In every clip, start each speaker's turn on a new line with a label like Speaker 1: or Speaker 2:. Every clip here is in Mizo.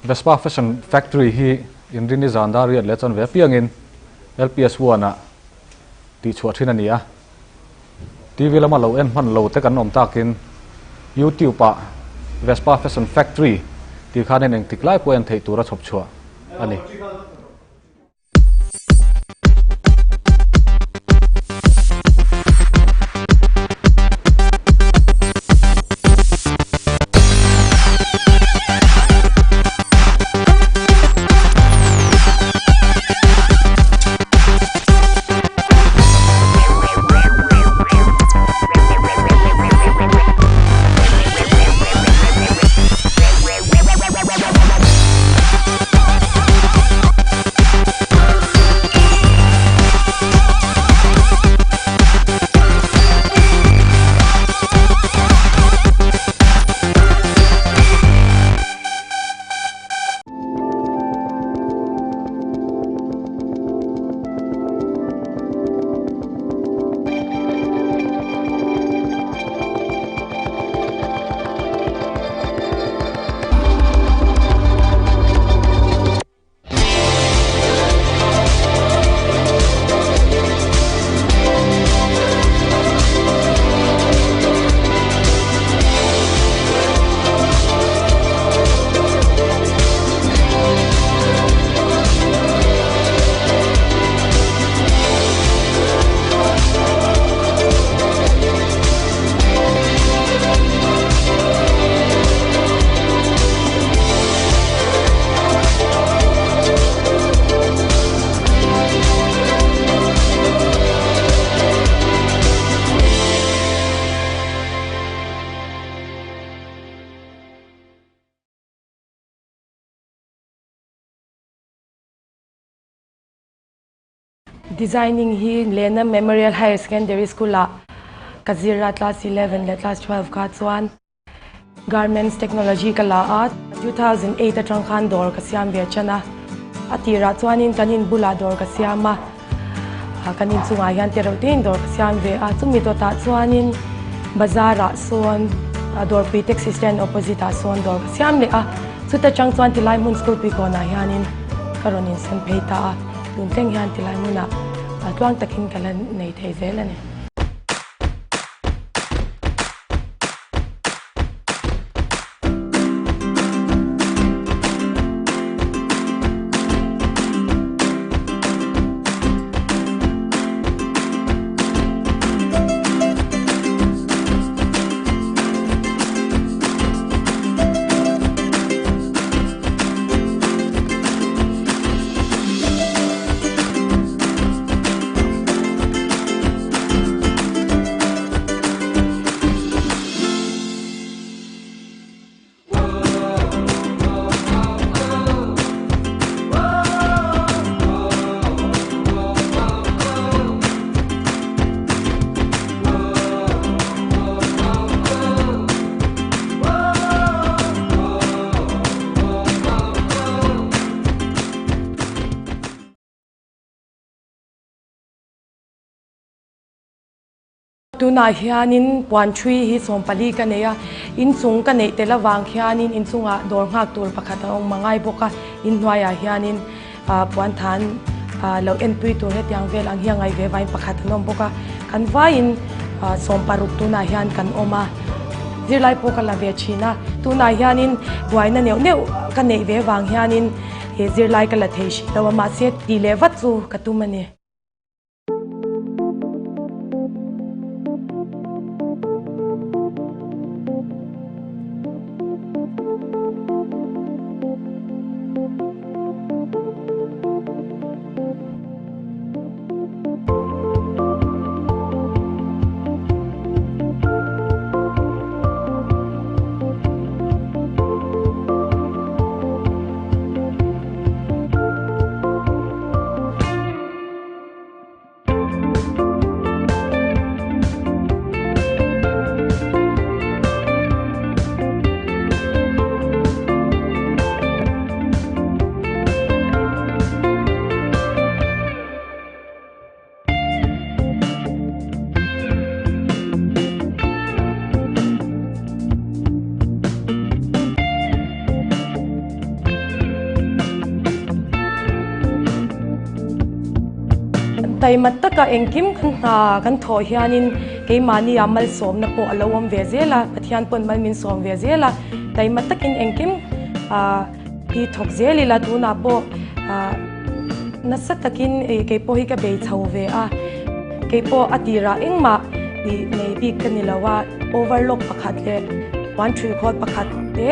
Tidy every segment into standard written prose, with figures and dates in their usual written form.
Speaker 1: Vespa Fashion Factory hi Inrini zan dar riat leh chuan ve apiangin LPS One ah tihchhuah thin a ni a. TV lama lo en hman lo te kan awm takin YouTube ah Vespa Fashion Factory tih khanin engtik lai pawh en theih tura chhawp chhuah a ni.
Speaker 2: Designing hi Lena Memorial Higher Secondary School ah ka zir a, class 11 leh class 12 kha chuan Garments Technology ka la a, 2008 atang khan dawr ka siam ve chan a, a tirah chuanin kan in bulah dawr ka siam a, kan inchungah hian te reuh tein dawr ka siam ve a, chumi dawtah chuanin bazar ah sawn dawrpui taxi stand opposite ah sawn dawr ka siam leh a, chuta tang chuan tilai hmun school pui kawnah hianin ka rawn insawn phei ta a, tun thleng hian tilai hmunah tluang takin ka la nei thei zel a ni. Tunah hianin puan ṭhui hi 14 ka nei a, inchung ka neih tel avang hianin inchungah dawr nghak tur pakhat a awm a ngai bawk a, inhnuaiah hianin puan than lo enpui tur hetiang vel ang hi a ngaih ve vain pakhat an awm bawk a, kan vaiin 60 tunah hian kan awm a, zirlai pawh ka la ve thin a, tunah hianin buaina neuh neuh ka neih ve vang hianin he zirlai ka la thei hrih lo a, mahse tih leh vat chu ka tum a ni. Taima taka engkim kan hna kan thawh hianin keimahni ah malsawmna pawh a lo awm ve zel a, Pathian pawn mal min sawm ve zel a, taima takin engkim hi thawk zel ila tunah pawh nasa takin kei pawh hi ka bei chho ve a, kei pawh a tirah engmah ih nei bik ka ni lo a, overlock pakhat leh puan ṭhuihkhawl pakhat te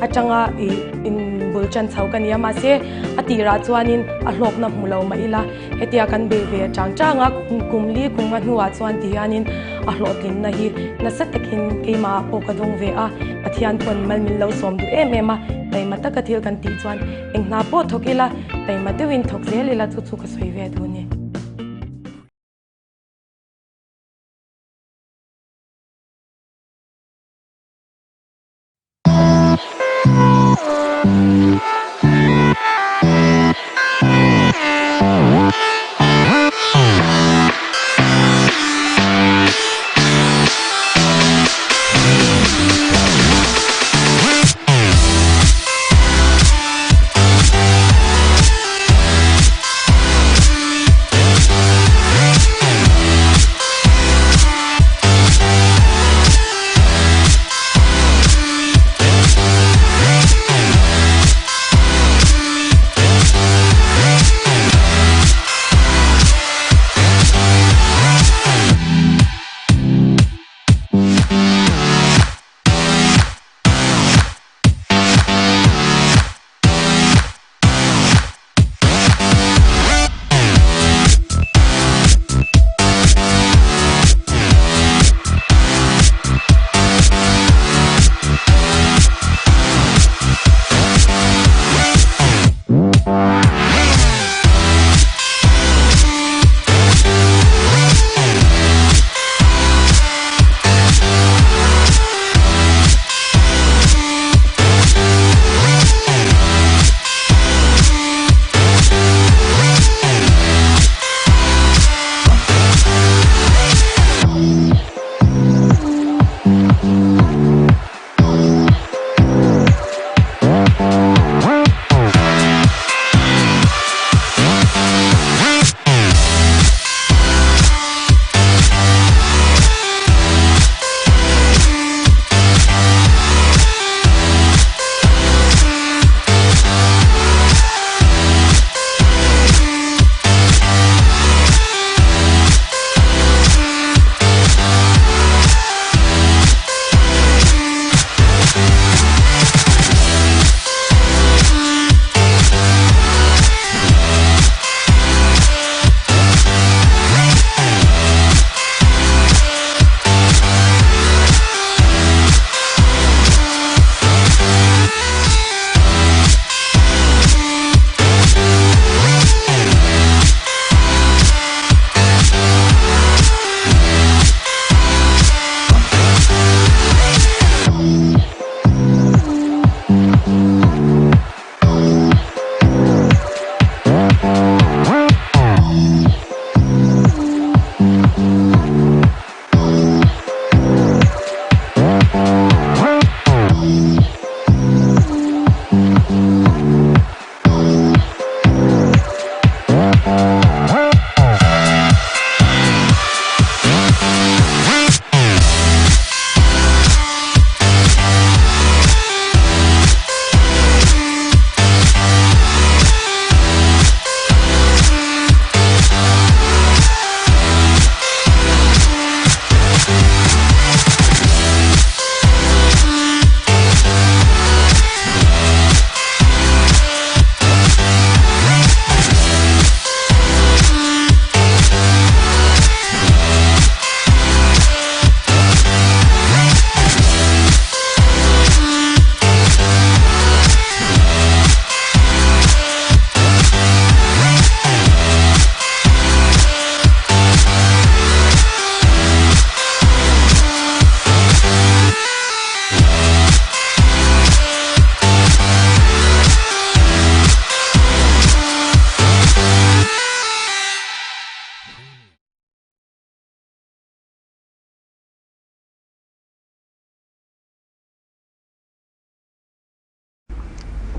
Speaker 2: atanga ih inbul ṭan chho ka ni a, mahse a tirah chuanin a hlawkna hmu lo mah ila. Hetia kan bei ve chang chang a, kum li kum nga hnuah chuan ti hianin a hlawhtlinna hi nasa takin keimahah pawh ka dawng ve a, Pathian pawn mal min lo sawm duh em em a, taima taka thil kan tih chuan eng hna pawh thawk ila, taima deuhin thawk zel ila chu chu ka sawi ve duh a ni.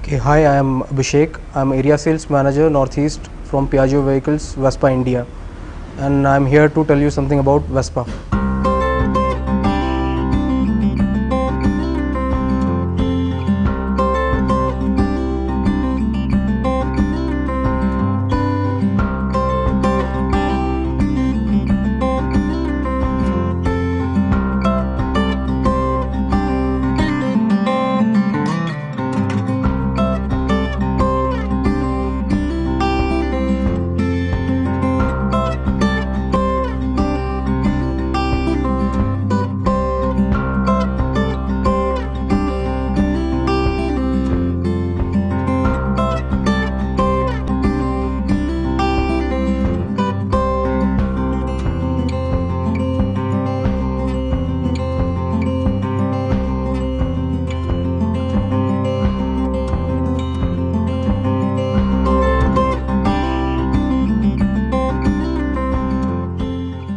Speaker 3: Okay, hi, I am Abhishek. I am Area Sales Manager Northeast from Piaggio Vehicles, Vespa India. and I am here to tell you something about Vespa.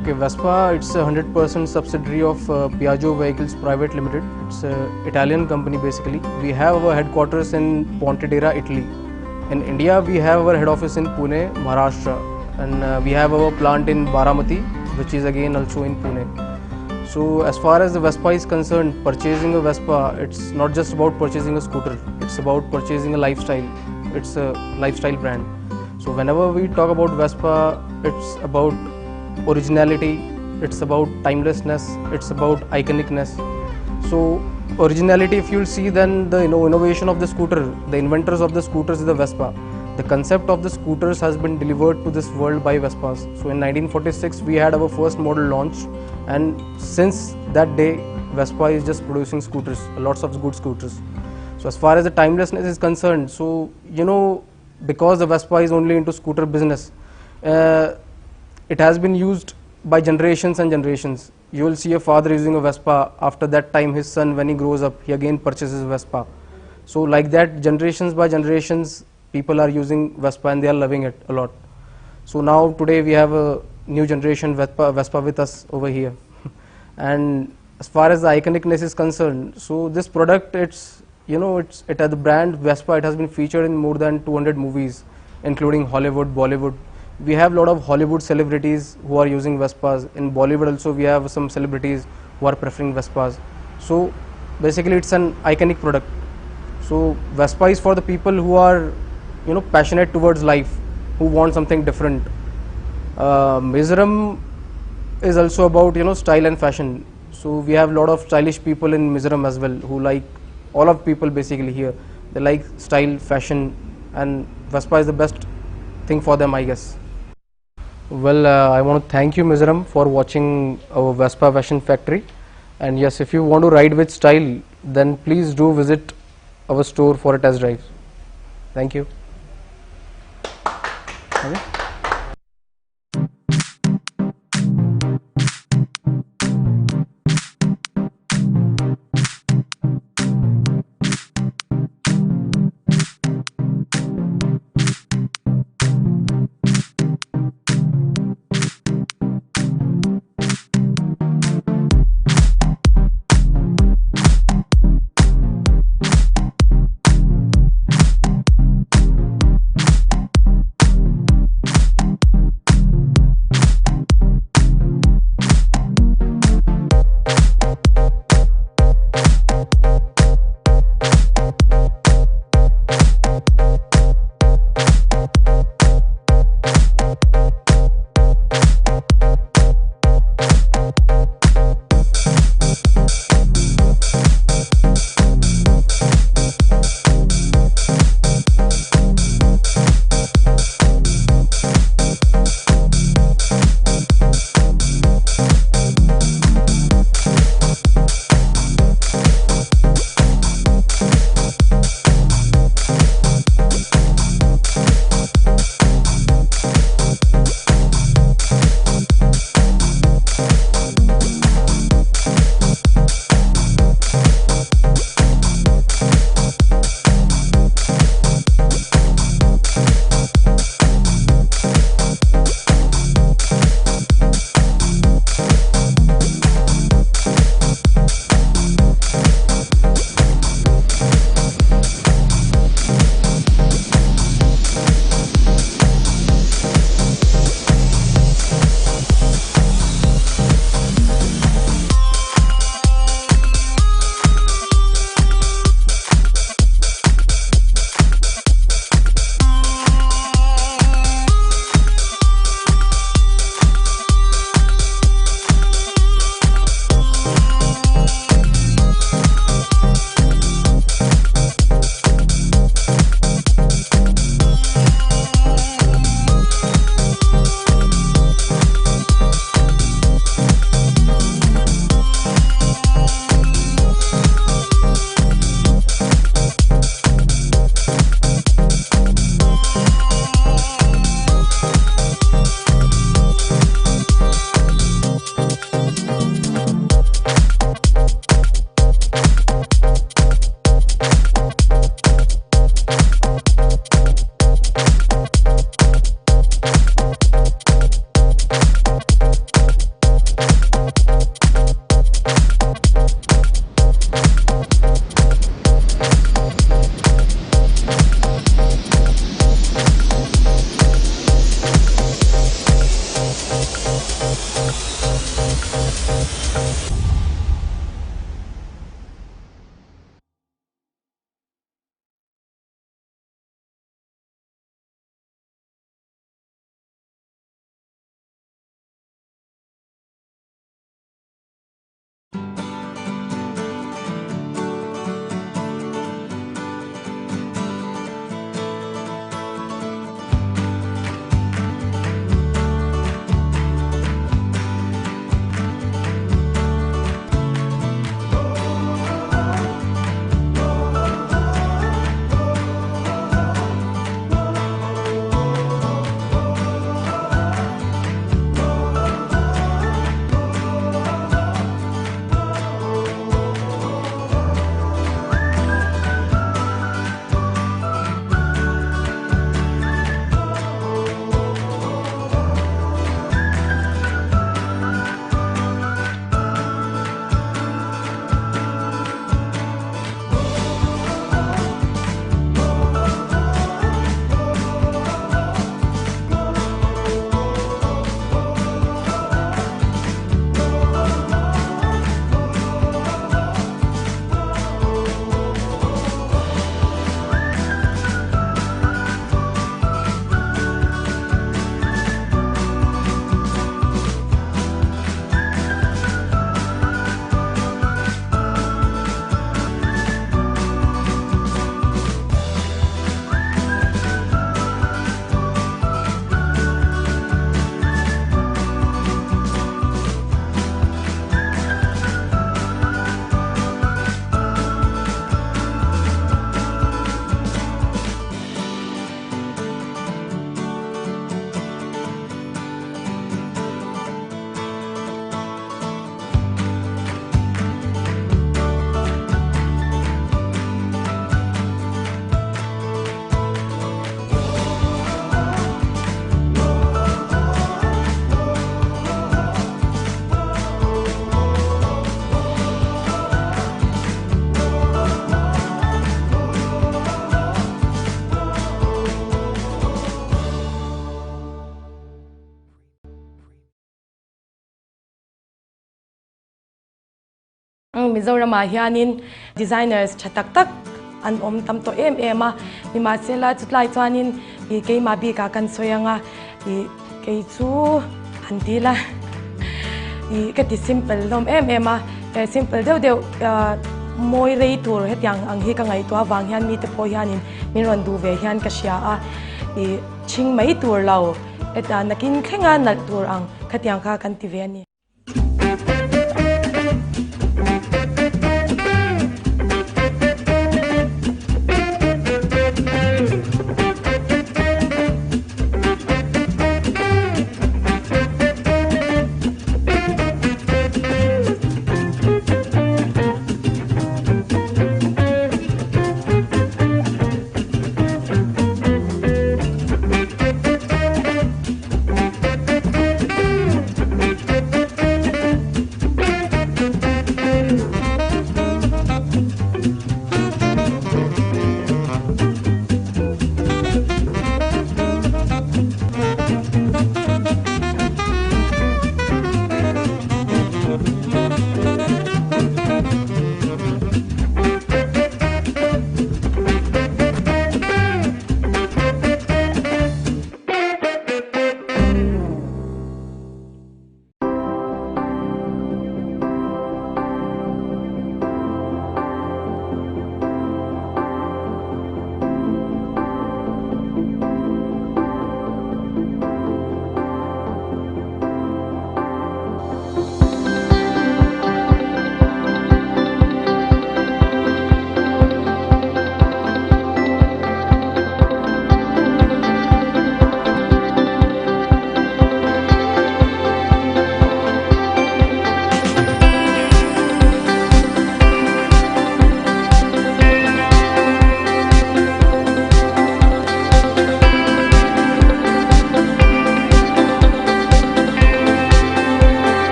Speaker 3: Okay, Vespa, it's a 100% subsidiary of Piaggio Vehicles Private Limited. It's an Italian company basically. We have our headquarters in Pontedera, Italy. In India, we have our head office in Pune, Maharashtra, and we have our plant in Baramati, which is again also in Pune. So as far as the Vespa is concerned, purchasing a Vespa, it's not just about purchasing a scooter, it's about purchasing a lifestyle. It's a lifestyle brand. So whenever we talk about Vespa, it's about originality, it's about timelessness, it's about iconicness. So originality, if you'll see, then the innovation of the scooter, the inventors of the scooters is the Vespa. The concept of the scooters has been delivered to this world by Vespas. So in 1946 we had our first model launched, and since that day Vespa is just producing scooters, lots of good scooters. So as far as the timelessness is concerned, because the Vespa is only into scooter business, it has been used by generations and generations. You will see a father using a Vespa. After that time, his son, when he grows up, he again purchases Vespa. So like that, generations by generations, people are using Vespa and they are loving it a lot. So now today we have a new generation Vespa with us over here. And as far as the iconicness is concerned, so this product, it's, you know, it's, it has the brand Vespa, it has been featured in more than 200 movies, including Hollywood, Bollywood. We have a lot of Hollywood celebrities who are using Vespas. In Bollywood also we have some celebrities who are preferring Vespas. So basically it's an iconic product. So Vespa is for the people who are, passionate towards life, who want something different. Mizoram is also about, style and fashion. So we have a lot of stylish people in Mizoram as well, who like, all of people basically here, they like style, fashion, and Vespa is the best thing for them, I guess. I want to thank you, Mizoram, for watching our Vespa Fashion Factory. And yes, if you want to ride with style, then please do visit our store for a test drive. Thank you. Okay.
Speaker 2: Mizoramah hianin designers tha tak tak an awm tam tawh em em a, nimahsela chutlai chuanin ih keimah bikah kan sawi ang a, ih kei chu han ti ila ih ka ti simple hlawm em em a, simple deuh deuh mawi rei tur hetiang ang hi ka ngaihtuah avang hian mite pawh hianin min rawn duh ve hian ka hria a, ih chhing mai tur lo heta nakin thlenga nalh tur ang khatiang kha kan ti ve a ni.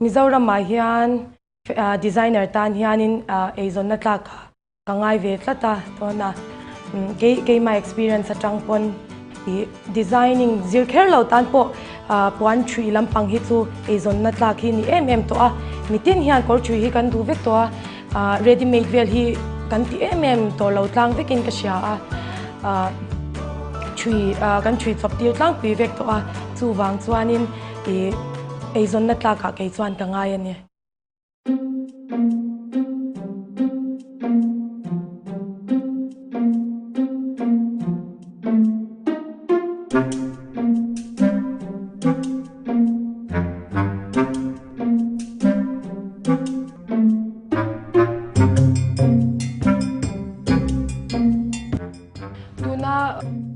Speaker 2: Mizoramah hian designer tan hianin eizawnna tlak ka ngai ve tlat a tawna kei keimah experience atang pawn ih designing zir kher lo tan pawh puan thui lampang hi chu eizawnna tlak hi ni em em tawh a mitin hian kawr thui hi kan duh vek tawh a ready made vel hi kan ti em em tawh lo tlang vekin ka hria a thui kan thui chawp tir tlangpui vek tawh a chuvang chuanin ih eizawnna tlakah kei chuan ka ngai a ni. Tuna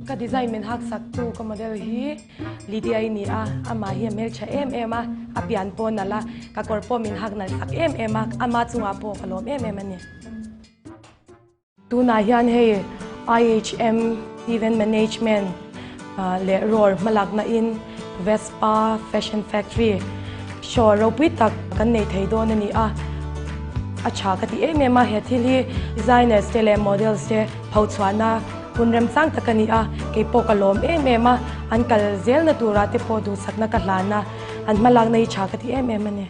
Speaker 2: ka design min hak sak tu ka model hi Lydia i ni a, amah hi a hmeltha em em a, a pian pawh nalh a, ka kawr pawh min hak nalh sak em em a, ama chungah pawh ka lawm em em a ni. Tunah hian hei IHM Event Management leh Roar hmalakna in Vespa Fashion Factory show ropui tak kan nei thei dawn a ni a, a tha ka ti em em a, he thil hi designers te leh models te phochhuahna Hun remchang tak a ni a, kei pawh ka lawm em em a, an kal zelna turah te pawh duhsakna ka hlan a, an hmalakna hi tha ka ti em em a ni.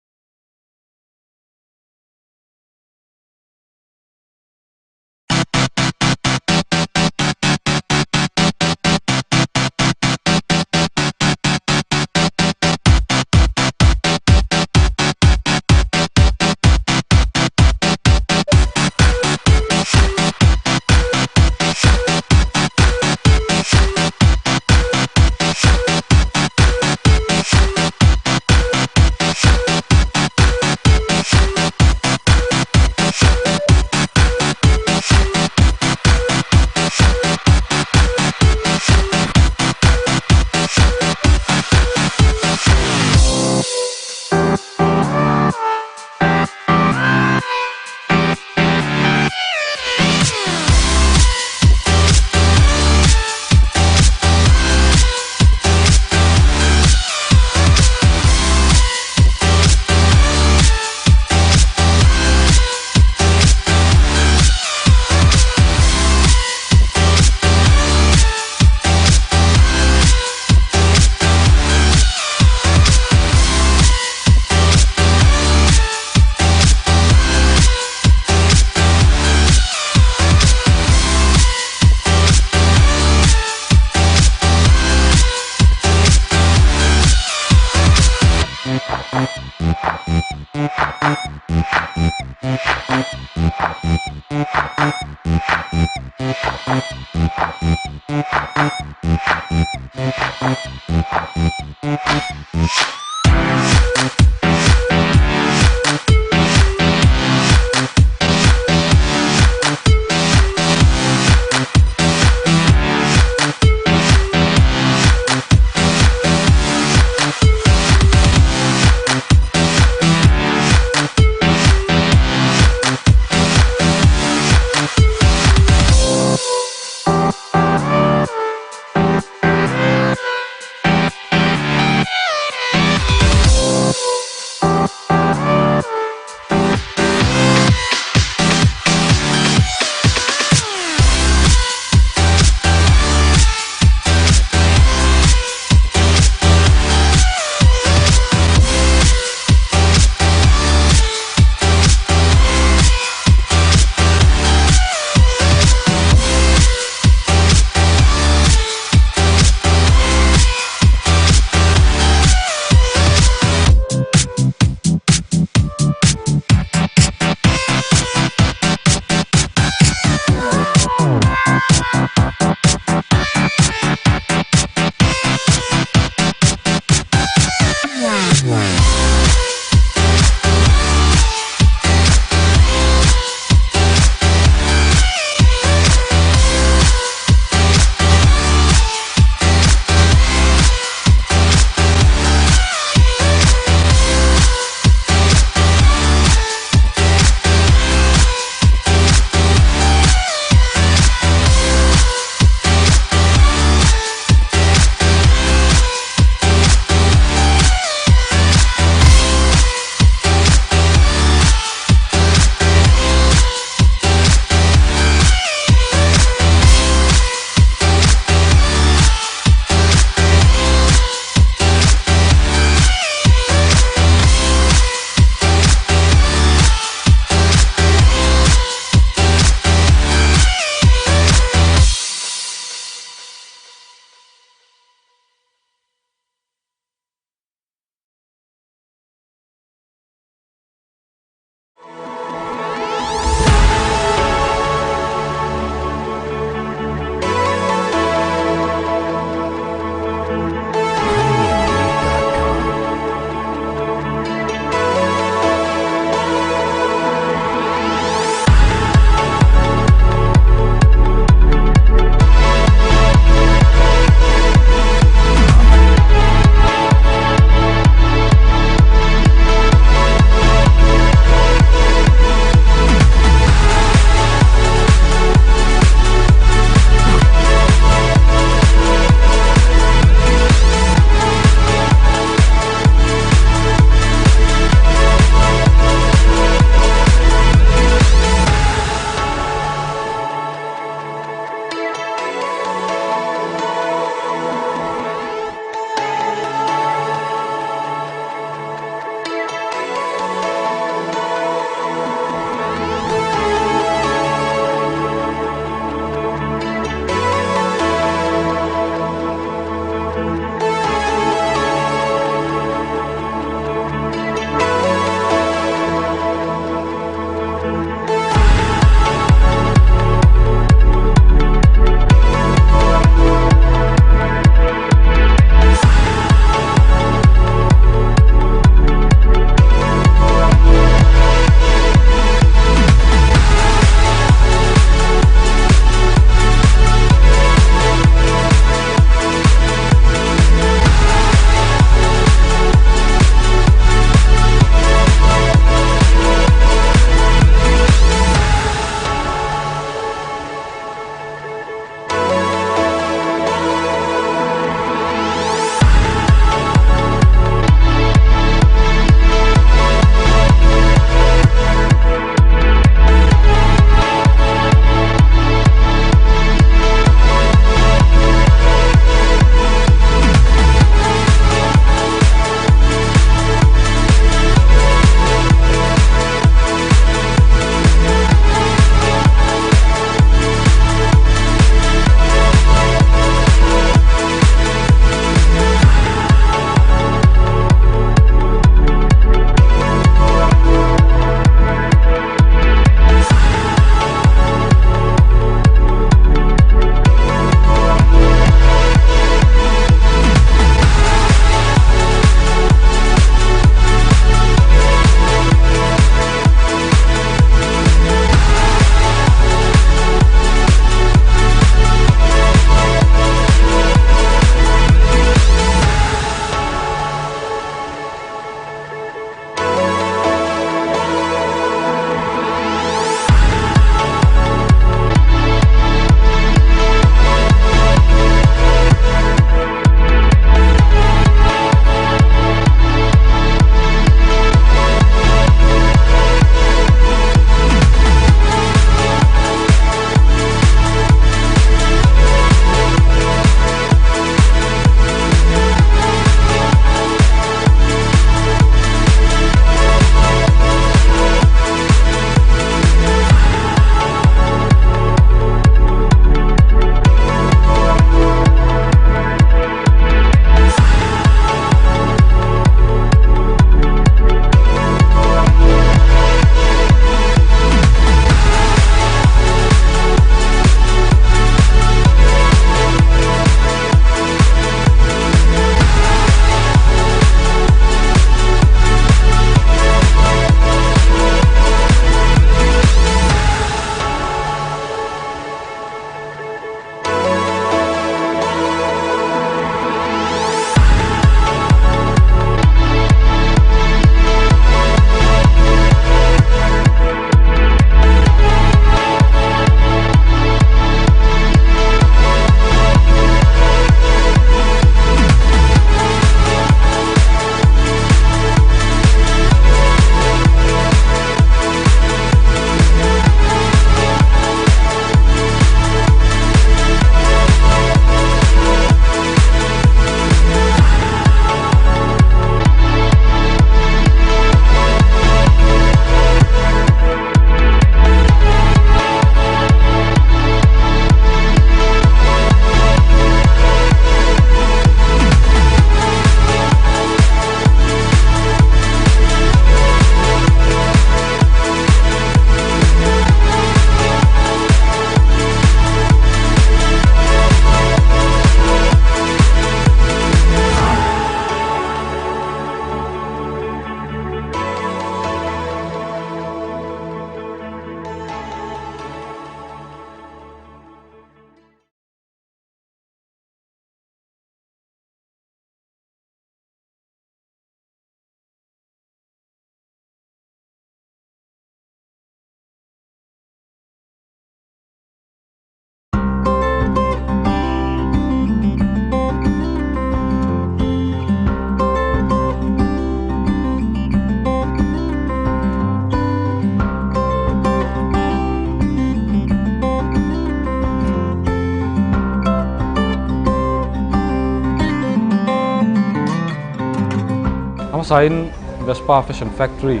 Speaker 1: Hmasain Vespa Fashion Factory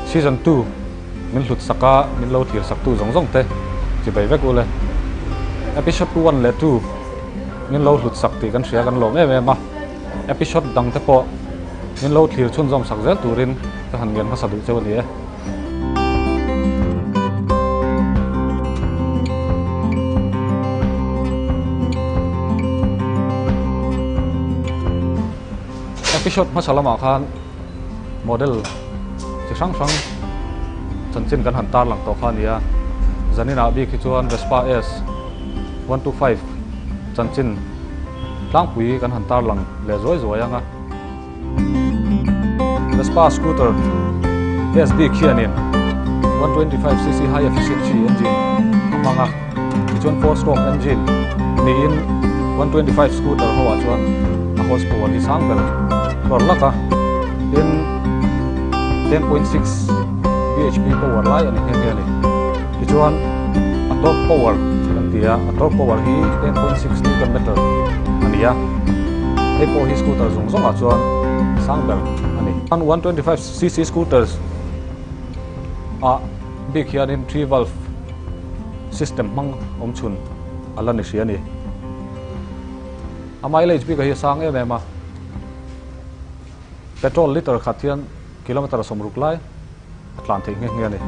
Speaker 1: Season 2 min hlut sak a, min lo thlir sak tu zawng zawng te chibai vek ule. Episode 1 leh 2 min lo hlut sak tih kan hria kan lawm em em a, episode dang te pawh min lo thlir chhunzawm sak zel turin ka han ngen hmasa duh cheu a ni e. Episode hmasa lamah khan model chi hrang hrang chanchin kan han tarlang tawh kha a ni a, zaninah bik hi chuan Vespa S 125 chanchin tlangpui kan han tarlang leh zuai zuai ang a. Vespa scooter S bik hianin 125cc high efficiency engine a hmang a, tichuan four stroke engine niin 125 scooter ho ah chuan a horsepower hi sang ber hlawr lak a, tin 10.6 bhp power lai a ni nghe nghe a ni. Tichuan a torque power kan ti a, a torque power hi 10.6 newton meter a ni a, hei pawh hi scooter zawng zawngah chuan sang ber a ni. 125cc scooters ah bik hianin three valve system hmang awm chhun a la ni hria a ni. A mileage bik a hi a sang em em a, petrol liter khat hian kilometer 60 lai a tlan theih nghe nghe a ni.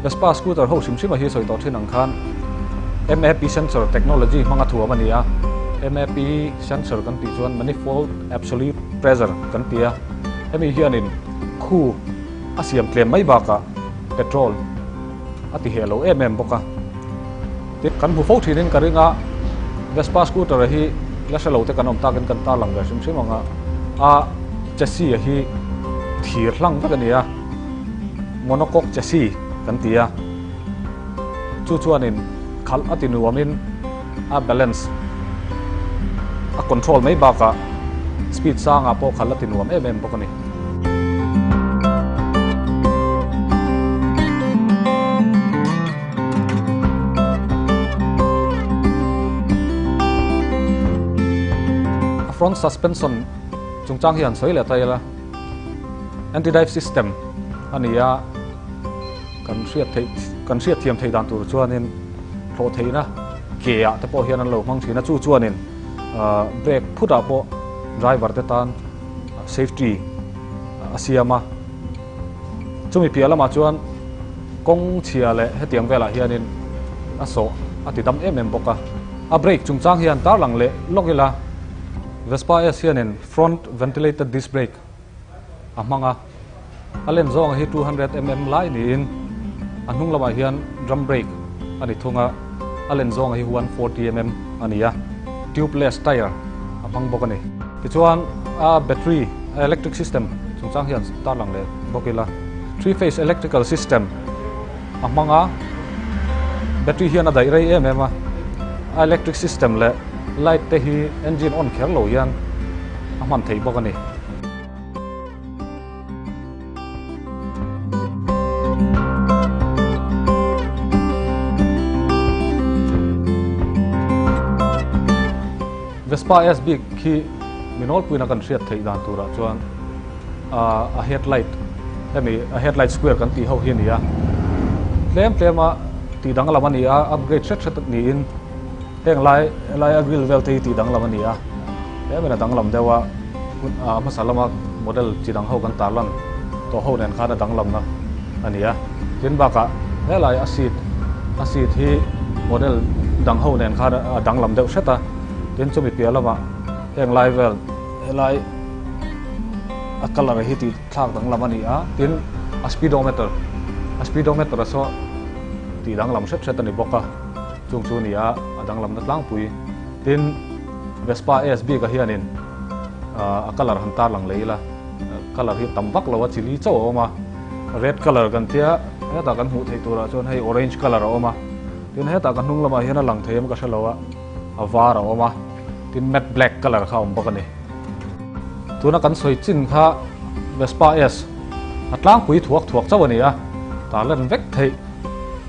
Speaker 1: Vespa scooter ho hrim hrim a hi sawi tawh thin ang khan MAP sensor technology hmanga thuam a ni a, MAP sensor kan tih chuan manifold absolute pressure kan ti a, hemi hianin khu a siam tlem mai bakah petrol a ti heh lo em em bawk a. Tin, kan hmu fo thinin ka ring a, Vespa scooter hi la hre lo te kan awm takin kan tarlang ve hrim hrim ang a, a chassis a hi thir hlang vek a ni a, monocoque chassis kan ti a, chu chuanin khalh a ti nuamin a balance a control mai bakah speed sangah pawh khalh a ti nuam em em bawk a ni. A front suspension chungchang hi han sawi leh ta ila, anti-dive system a ni a, kan hriat theih kan hriat thiam theih dan tur chuanin thlawh theihna ke ah te pawh hian an lo hmang thin a, chu chuanin brake phut ah pawh driver te tan safety a siam a. Chumi piah lamah chuan kawng chhia leh hetiang velah hianin a sawh a ti dam em em bawk a. A brake chungchang hian tarlang leh lawk ila Vespa S hianin front ventilated disc brake a hmang a, a len zawnga hi 200 mm lai niin a hnung lamah hian drum brake a ni thung a, a len zawnga hi 140 mm a ni a, tubeless tyre a hmang bawk a ni. Tichuan a battery electric system chungchang hian tarlang leh bawk ila, three phase electrical system a hmang a, battery hian a daih rei em em a, a electric system leh light te hi engine on kher lo hian a hman theih bawk a ni. Vespa S bik khi mi nawlpuina kan hriat theih dan turah chuan a headlight hemi a headlight square kan tih ho hi a ni a, tlem tlema tih danglam a ni a, upgrade hret hret niin heng lai helai a grill vel te hi tih danglam a ni a, tlemin a danglam deuh a, a hmasa lama model chi dang ho kan tarlan tawh ho nen khan a danglamna a ni a, tin bakah helai a seat a seat hi model dang ho nen khan a danglam deuh hret a, tin chumi piah lamah heng lai vel helai a colour hi tih thlak danglam a ni a, tin a speedometer a speedometer a saw tih danglam hret hret a ni bawk a, chung chu a ni a a danglamna tlangpui tin Vespa S bik ah hianin a colour han tarlang leh ila colour hi tam vak lo a chili chauh a awm a. Red colour kan tia hetah kan hmuh theih turah chuan hei orange colour a awm a tin hetah ka hnung lamah hian a lang thei em ka hre lo a a var a awm a tin matte black colour kha a awm bawk a ni. Tuna kan sawi chin kha Vespa S a tlangpui thuak thuak chauh a ni a tarlan vek theih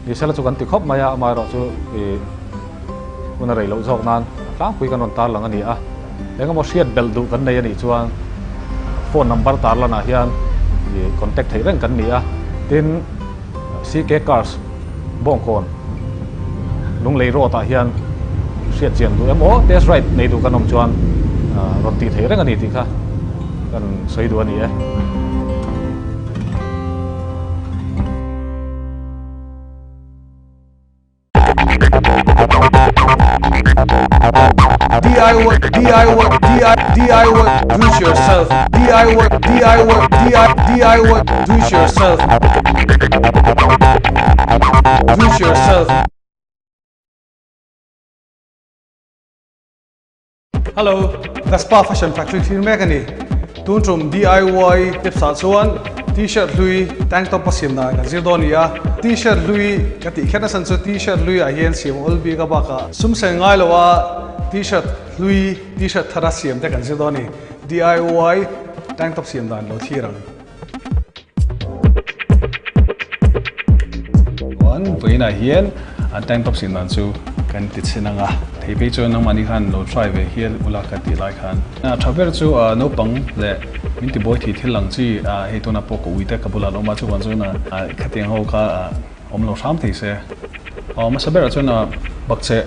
Speaker 1: ni sela chu kan ti khawp mai a amaherawhchu ih hun a rei loh zawk nan a tlangpui kan rawn tarlang a ni a, engemaw hriat belh duh kan nei a nih chuan phone number tarlanah hian ih contact theih reng kan ni a, tin CK Cars Bawngkawn Lunglei Road ah hian hriat chian duh emaw test ride nei duh kan awm chuan rawn tih theih reng a ni tih kha kan sawi duh a ni e.
Speaker 4: DIY DIY DIY DIY do it yourself DIY DIY DIY DIY do it yourself do it yourself Hello, Vespa Fashion Factory thlir mek a ni. Tun tum DIY tips ah chuan T-shirt hlui tank top a siam dan kan zir dawn a ni a. T-shirt hlui ka tih kher nasa chu T-shirt hlui ah hian siam awl bik a bakah sum sen ngai lo a T-shirt hlui T-shirt thar a siam te kan zir dawn a ni. DIY tank top siam dan lo thlir ang.
Speaker 5: Chuan vawiinah hian an tank top siam dan chu kan ti chhin ang a, thei phei chuan nangmahni khan lo try ve hial ula ka tih lai khan a tha ber chu naupang leh min ti buai thei thil ang chi hei tunah pawh ka uite ka bulah an awm a chuvang chuan khatiang ho kha awm lo hram thei se. Aw hmasa berah chuan bakcheh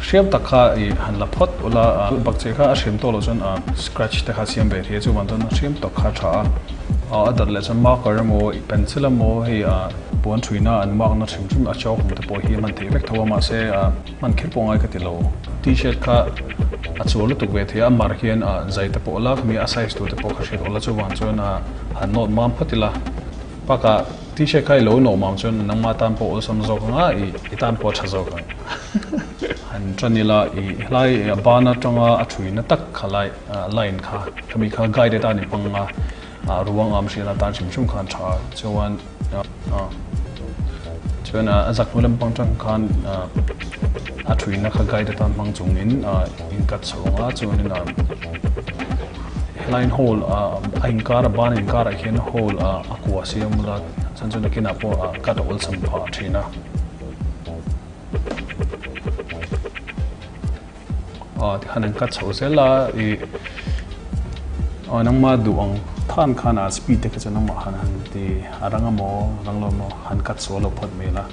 Speaker 5: hriam tak kha i han la phawt ula bakcheh kha a hriam tawh loh chuan scratch te kha siam ve thei a chuvang chuan hriam tak kha a tha a. Aw a dat leh chuan marker emaw pencil emaw hei puan thuina an mark na hrim hrim a chalk ang te pawh hi a hman theih vek tho a mahse hman kher pawh ngai ka ti lo. T-shirt kha a chual lutuk ve thei a a mar hian zai te pawh la khami a size tur te pawh kha hriat awla chuvang chuan han note mam phawt ila bakah T-shirt kha i lo nawh mam chuan nangma tan pawh awlsam zawk ang a, i tan pawh a tha zawk ang. Han tan ila i helai a ban atanga a thuina tak kha lai line kha khami kha guide atan i hmang a, ruang am hriat atan hrim hrim khan tha chuan chuan a zak hnu lampang tang khan a thuina kha guide atan hmang chungin in cut chho ang a chuanin Helaiin hall a inkar a ban inkarah hian hall a kua siam bula chuan chu nakinah pawh a cut a awlsam phah thin a. Aw tikhan an cut chho zel a ih aw nangmah duh ang than khan a speed te kha chu nangmah han han ti a rang emaw rang lo emaw han cut sual lo phawt mai la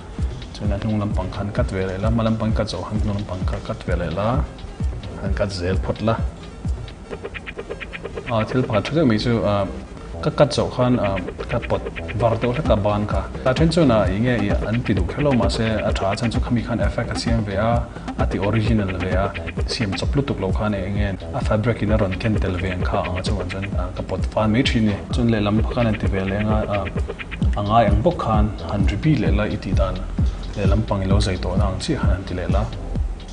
Speaker 5: chuan a hnung lampang khan cut ve leh la hma lampang cut zawh khan hnung lampang kha cut ve leh la han cut zel phawt la. Ah thil pakhat tha deuh mai chu ah ka cut zawh khan ah ka pawt var deuh hlek a ban kha. A then chuan ah eng nge ih an ti duh kher lo mahse a tha a chhan chu khami khan effect a siam ve a, a ti original ve a, siam chawp lutuk lo khan eng nge a fabric in a rawn ken tel ve ang kha ang a chuan chuan ah ka pawt van mai thin ni. Chuan lehlam khan an ti ve leng a ah a ngai ang bawk khan han repeat leh la i tih dan lehlam pang i lo zai tawhna ang chiah khan han ti leh la.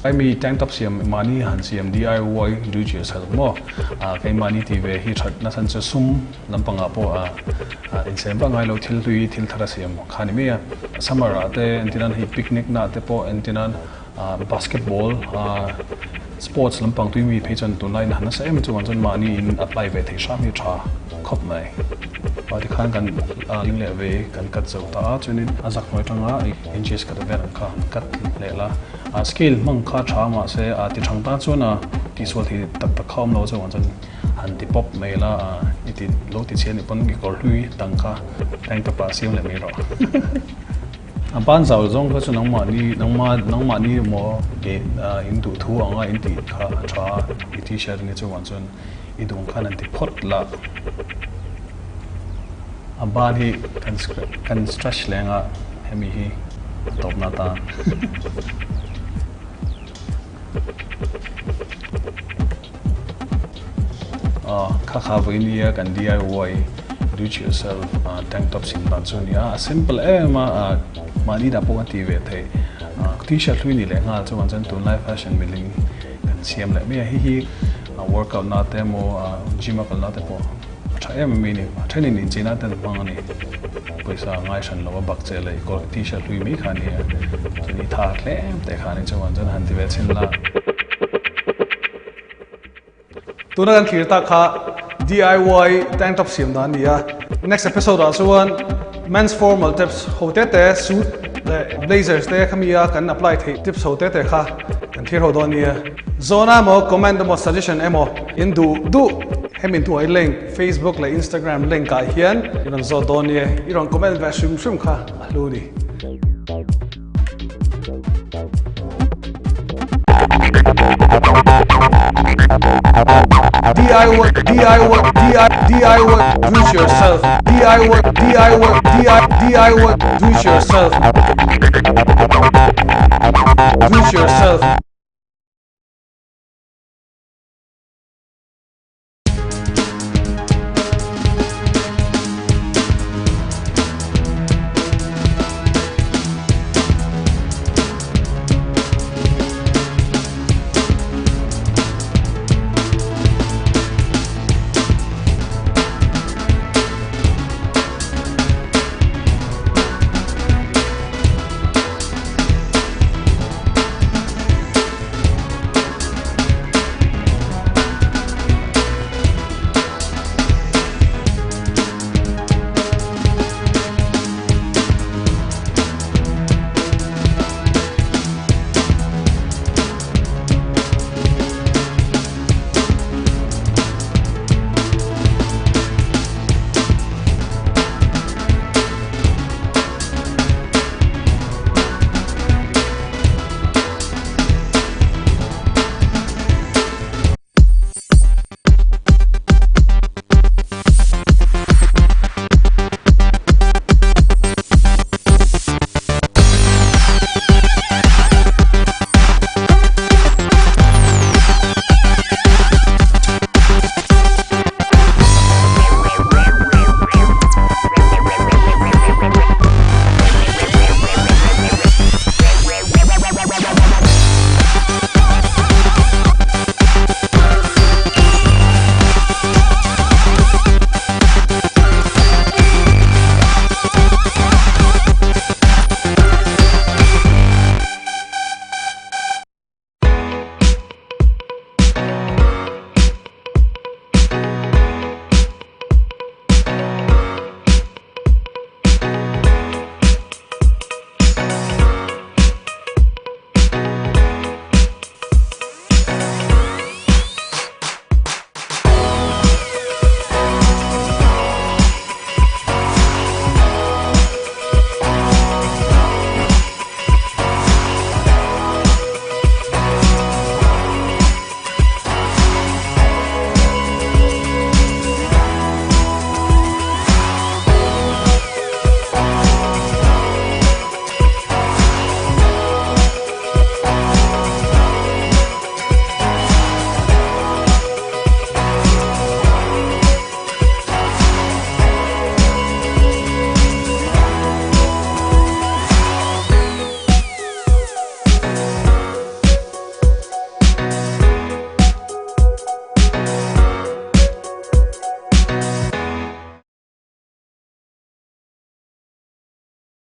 Speaker 5: Kai mi tank top siam mahni han siam DIY do it yourself maw ah keimahni tih ve hi that na chhan chu sum lampangah pawh ah insem vak ngai lo thil hlui thil thar a siam kha ni mai a summer ah te entir nan hei picnic na te pawh entir nan ah basketball ah sports lampang tui mi phei chuan tunlai in han nasa em chuvang chuan mahni in apply ve theih hram hi tha khawp mai ah tikhan kan ding leh ve kan cut zo ta a chuanin a zak hnuai atanga inches khat vel ang kha han cut leh la. A scale hmang kha tha mahse a ti thang tan chuan a tihsual thei tak tak kha awm lo chuan chuan han ti pawp mai la a i ti lo ti chhiat nih pawn i kawr hlui dang kha tank top ah siam leh mai rawh. A ban zau zawng kha chu nangmahni nangma nangmahni emaw ke in duh thu anga in tih kha a tha a i t-shirt ania chuan chuan i duh ang khan han ti phawt la. A ban hi kan kan stretch leng a hemi hi a tawpna atan. Aw kha kha vawi nia kan DIY do it yourself tank top sim dan chu a ni a, a simple em a mahni dah pawh kan tih ve theih t-shirt hlui ni leh nghal chuan chuan tunlai fashion miling kan siam leh mai a, hei hi workout na te emaw gym a kalna te pawh. tha em mai ni. A thenin incheina ten hmang a ni. Pawisa ngai hran lo a bak che leh kawr t-shirt hlui mai kha a ni a. Chuan i tha tlem teh kha a ni chuan chuan han ti ve chhin la.
Speaker 4: Tuna kan thlir tak kha DIY tank top siam dan a ni a. Next episode ah chuan men's formal tips ho te te suit leh blazers te khami a kan apply theih tips ho te te kha kan thlir ho dawn a nia. Zawhna emaw comment emaw suggestion emaw in duh duh hemi hnuai link Facebook leh Instagram link ah hian i rawn zawt dawn a nia. I rawn comment ve hrim hrim kha a hlu a ni. DIY DIY DI DIY do it yourself DIY DIY DI DIY do it yourself do it yourself.